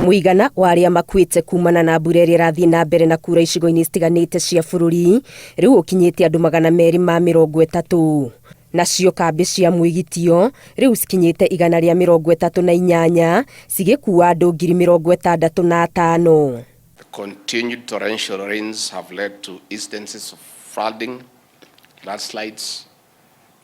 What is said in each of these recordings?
Mũigana wa arĩa makuĩte kumana na mbura ĩrĩa ĩrathiĩ na mbere na kura icigo-inĩ citiganĩte cia bũrũri rĩu ũkinyĩte andũ 230. Nacio kambĩ cia mwĩgitio rĩu cikinyĩte 138 cigĩkuua andũ 65,000. The continued torrential rains have led to instances of flooding, landslides,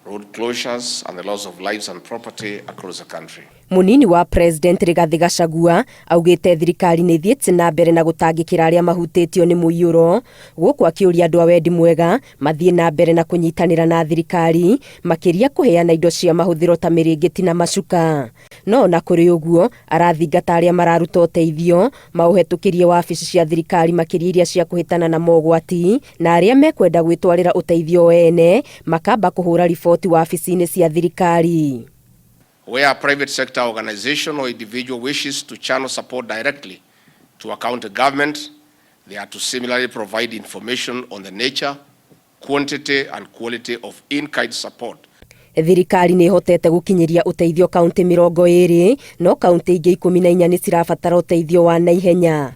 road closures and the loss of lives and property across the country. Mũnini wa President Rigathĩ Gachagua augĩte thirikari nĩ ĩthiĩte na mbere na gũtangĩkĩra arĩa mahutĩtio nĩ mũiyũro, gũkũ akĩũria andũ a wendi mwega mathiĩ na mbere na kũnyitanĩra na thirikari, makĩria kũheana indo cia mahũthĩro ta mĩrĩngĩti na macuka. No ona kũrĩ ũguo, arathingata arĩa mararuta ũteithio maũhetũkĩrie wabici cia thirikari, makĩria iria cia kũhĩtana na mogwati, na arĩa mekwenda gwĩtwarĩra ũteithio ene makamba kũhũra riboti wabici-inĩ cia thirikari. Where a private sector organization or individual wishes to channel support directly to a county government, they are to similarly provide information on the nature, quantity and quality of in-kind support. Thirikari nĩ ĩhotete gũkinyĩria ũteithio kaunti 20, no kaunti ingĩ 14 nĩ cirabatara ũteithio wa naihenya.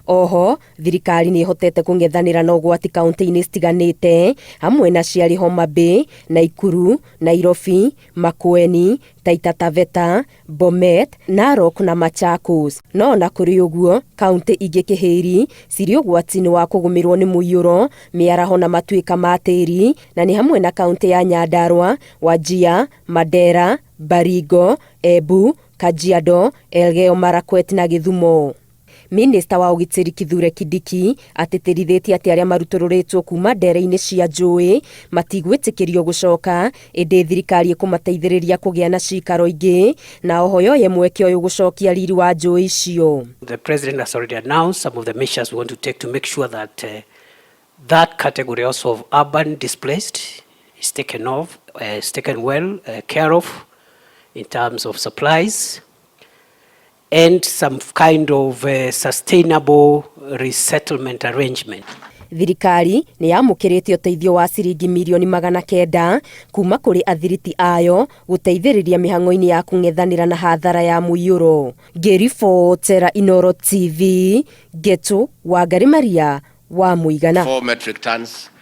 Oho thirikari nĩ ĩhotete kũng'ethanĩra na ũgwati kaunti-inĩ citiganĩte, hamwe na ciarĩ Homa Bay, Naikuru, Nairobi, Makueni, Taita Taveta, Bomet, Narok na Machakos. No ona kũrĩ ũguo, kaunti ingĩ kĩhĩri cirĩ ũgwati-inĩ wa kũgũmĩrwo nĩ mũiyũro, mĩaraho na matuĩka ma tĩri, na nĩ hamwe na kaunti ya Nyandarua, Wajir, Mandera, Baringo, Embu, Kajiado, Elgeyo Marakwet na Gĩthumo. Minista wa ũgitĩri Kithure Kindiki atĩtĩrithĩtie atĩ arĩa marutũrũrĩtwo kuma ndere-inĩ cia njũĩ matigwĩtĩkĩrio gũcoka, ĩndĩ thirikari ĩkũmateithĩrĩria kũgĩa na cikaro ingĩ, na oho yoye mweke ũyũ gũcokia riri wa njũĩ icio. The president has already announced some of the measures we want to take to make sure that that category also of urban displaced is taken well care of in terms of supplies and some kind of sustainable resettlement arrangement. Thirikari nĩ yamũkĩrĩte ũteithio wa ciringi mirioni 900 kuma kũrĩ athiriti ayo gũteithĩrĩria mĩhang'o-inĩ ya kũng'ethanĩra na hathara ya mũiyũro. Ngĩribotera Inooro TV, Ngetu Wangari Maria wa Mũigana. 4 metric tons.